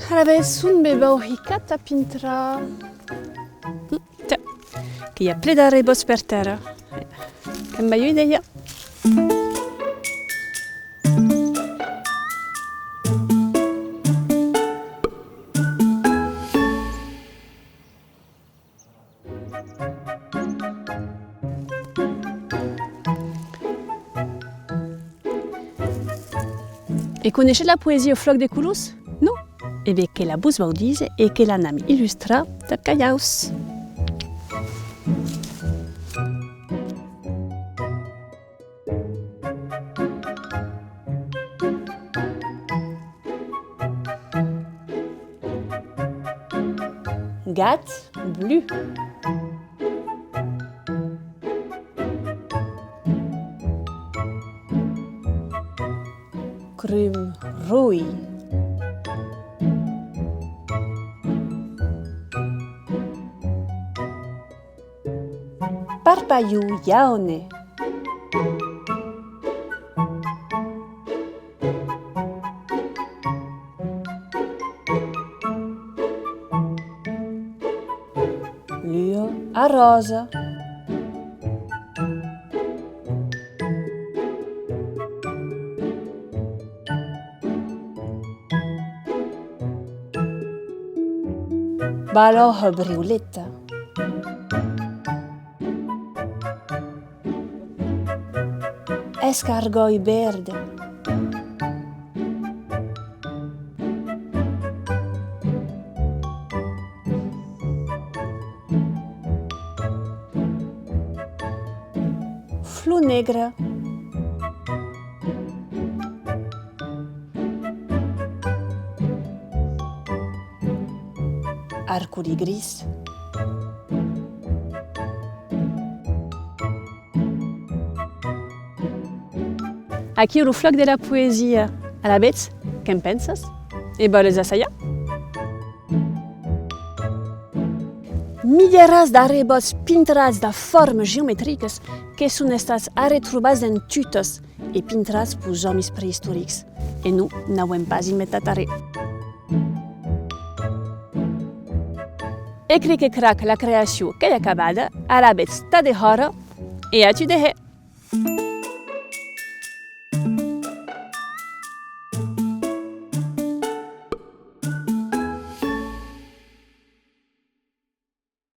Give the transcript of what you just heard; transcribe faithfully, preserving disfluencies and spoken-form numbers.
Alavetz, ont me vau hicar tà pintrar? Hm, tiens, que i a plen d'arrebòts per tèrra. Que'm balha ua idèia. E coneishetz la poesia Flòc de colors? Non? E ben, que la vos vau díser e que l'anam illustrar tà Calhaus. Gat blu. Crum roi. Parpalhon jaune. Lua arròsa. Balòha briuleta. Escargòl verd. Flor negra. Arcoli gris. Aquiu lo flòc de la poesia. Alavetz, que'n pensas? E vòles assajar? Milieràs d'arrebòts pintrats da formas geometricas que son estats arretrobats en tutas e pintrats peus òmis preistorics. E non, n'avem pas inventat arren. E cric e crac, la creacion qu'ei acabada, alavetz tà dehòra e a tu de hèr!